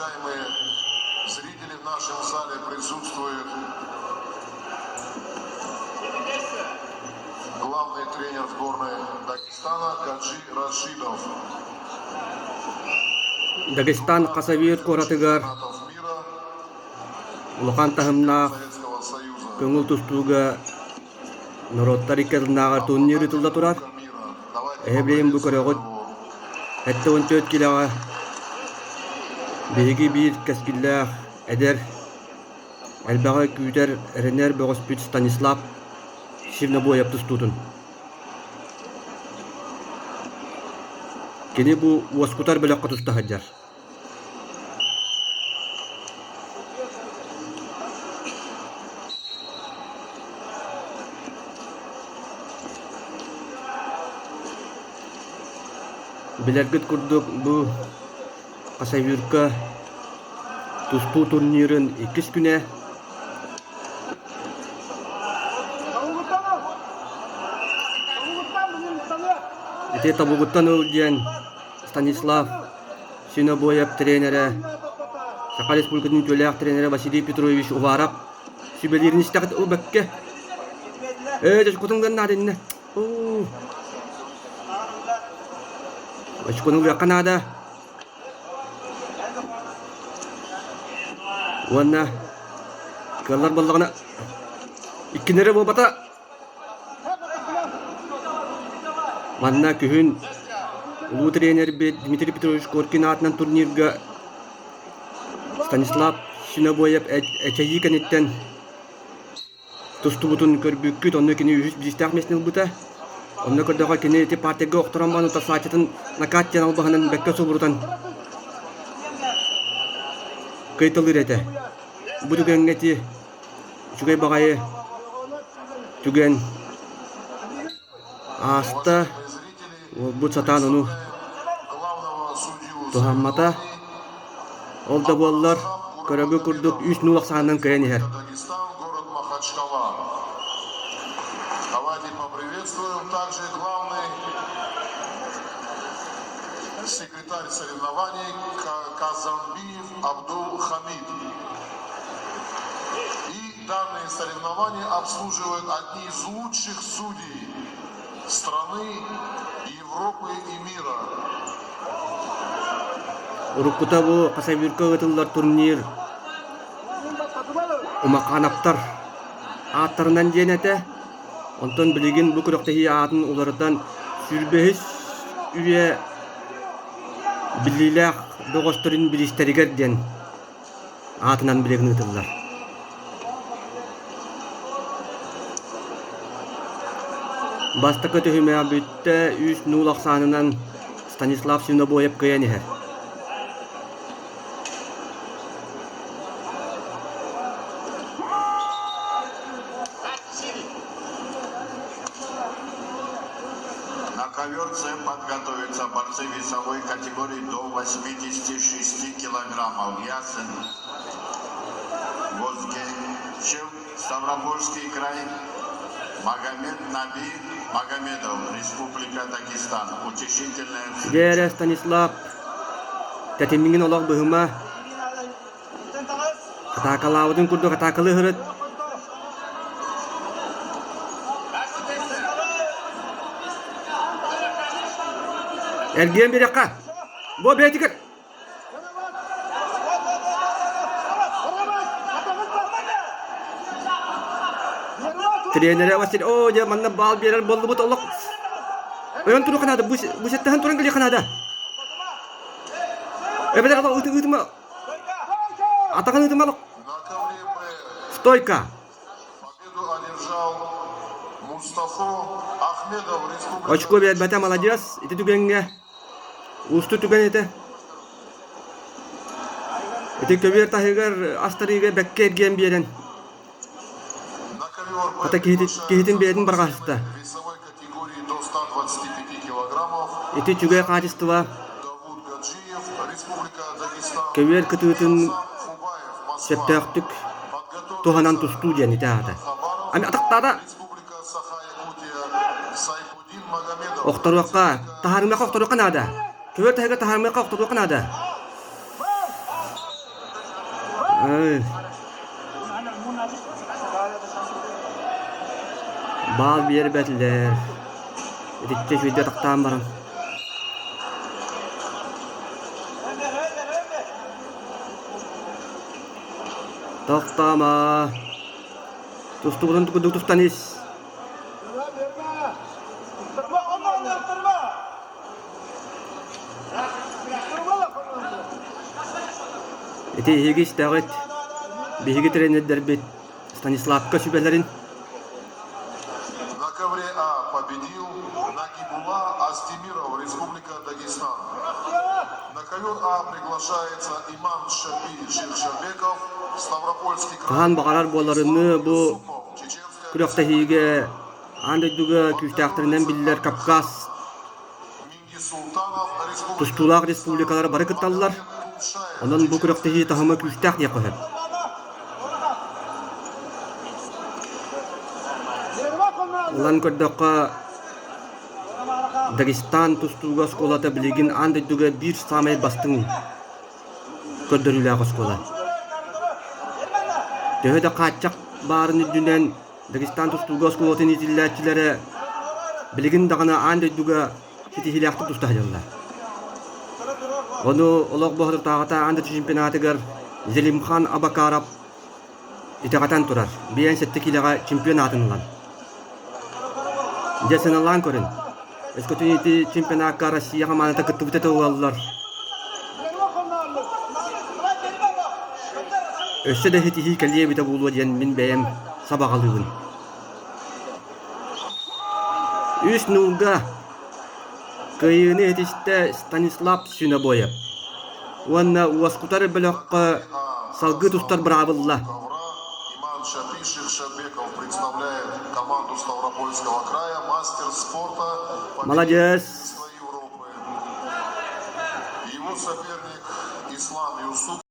Уважаемые зрители, в нашем зале присутствует главный тренер сборной Дагестана Гаджи Рашидов. Дагестан Хасавюрт куоратыгар улахан таһымнаах көҥүл тустууга норуоттар икки ардынааҕар турнир ыытылла турар. Эһэ билигин бу көрөҕүт 74 киилэҕэ биһиги биир кэскиллээх эдэр элбэҕи күүтэр эрэнэр бөҕөспүт Станислав Чернобоев тустуутун. Кини бу уоскутар бөлөххө туста сылдьар. Билэргит курдук, бу Хасавюрка тустуу турнирын иккис күнэ. Ити тобугуттан ыл диэн Станислав Синобоев тренерэ, Саха Республикатын үтүөлээх тренерэ Василий Петрович Уваров сүбэлиирин истэҕит ол бэккэ. Ээ, дьэ, кутун гыннаат иннэ. Оо. Очкону ылыахха наада. Уонна кыаллар буоллаҕына иккинэрэ буолбата. Манна күһүн улуу тренербит Дмитрий Петрович Коркин аатынан турнирга Станислав Синобоев эчэйии кэнниттэн тустубутун көрбүккүт, онно кини үһүс бириистээх миэстэни ылбыта. Онно көрдөххө кини ити партерга охторон баран утарсааччытын накат диэн албаһынан бэккэ субурутан кыайталыыр этэ. Бу түгэҥҥэ ити үчүгэй баҕайы түгэн ааста. Уолбут сатаан ону туһаммата. Ол да буоллар, көрөгү курдук үс нуул ахсаанынан кыайан иһэр. Давайте поприветствуем также главный секретарь соревнований Казанбиев Абдул Хамид. И данные соревнования обслуживают одни из лучших судей страны, Европы и мира. Уруккута бу Хасавюрка ыытыллар турнир Умаканаптар ааттарынан диэн этэ. Онтон билигин бу күрэхтэһии аатын уларытан сүүрбэһис үйэ биллиилээх бөҕөстөрүн бириистэригэр диэн аатынан билигин ыытыллар. Бастакы түһүмэх бүттэ, үс нуул ахсаанынан Станислав Свинобоев кыайан иһэр. На ковер подготовятся борцы весовой категории до 86 килограммов. Ясен Возгенчев, Ставропольский край, Магомед Наби Магомедов, Республика Дагестан. Утешительная Дээрэ Станислав, тэтимҥин олох быһыма. Атаакалаабытын курдук атаакалыы сырыт. Эргийэн биэриэххэ. Бу бэйэтигэр. Тренерэ Василий, оо, дьэ, манна баал биэрэр буоллубут олох. Ойон туруохха наада, бу бу сэттэһэн туран кэлиэххэ наада. Эбэтэр ала ыытыма Атаҕын ыытыма олох. Стойка. Очко биэрбэтэ, молодец. Ити түгэҥҥэ уустук түгэн этэ. Ити көбүөр таһыгар астарыыга бэккэ эргийэн биэрэн хата киһитин бэйэтин барҕаһыста. Ити үчүгэй хаачыстыба көбүөр кытыытын сөптөөхтүк туһанан тустуу диэн ити аата. Ами атахтаата Баал биэрбэтилэр. Итиччэ үчүгэйдик атахтаан баран. Тохтоомо. Тустубутун курдук тустан ис. Ити эһиги истэҕит, биһиги тренердэрбит Станиславка сүбэлэрин. На ковре А победил Нагибула Астемиров, Республика Дагестан. На ковер А приглашается Имам Шапи Шершабеков, Ставропольский край. Хаһан баҕарар буоларыныы бу күрэхтэһиигэ аан дойдуга күүстээхтэринэн биллэр Кавказ Тустуулаах республикалар бары кытталлар, онон бу күрэхтэһии таһыма күүстээх диэххэ сөп. Ылан көрдөххө, Дагестан тустууга оскуолата билигин аан дойдуга биир саамай бастыҥ көрдөрүүлээх оскуола. Төһө да хааччах баарын үрдүнэн Дагестан тустууга оскуолатын иитиллээччилэрэ билигин даҕаны аан дойдуга ситиһиилээхтик туста сылдьаллар. Ону олох боһотуртааҕыта аан дойду чемпионатыгар Зелимхан Абакаров итэҕэтэн турар, 57 киилэҕэ чемпион аатын ылан. Дьэ сыаналаан көрүн, өскөтүн ити чемпионакка Россия хамаандата кыттыбыт этэ буоллар, Өссө да ситиһии кэлиэ эбитэ буолуо диэн мин бэйэм сабаҕалыыбын. Үс нуулга кыайыыны ситистэ Станислав Свинобоев уонна уоскутар бөлөххө салгыы тустар быраабылла. Иман Шапи Шершабеков представляет команду Ставропольского края, мастер спорта Молодец! Европы. Его соперник Ислам Юсуп.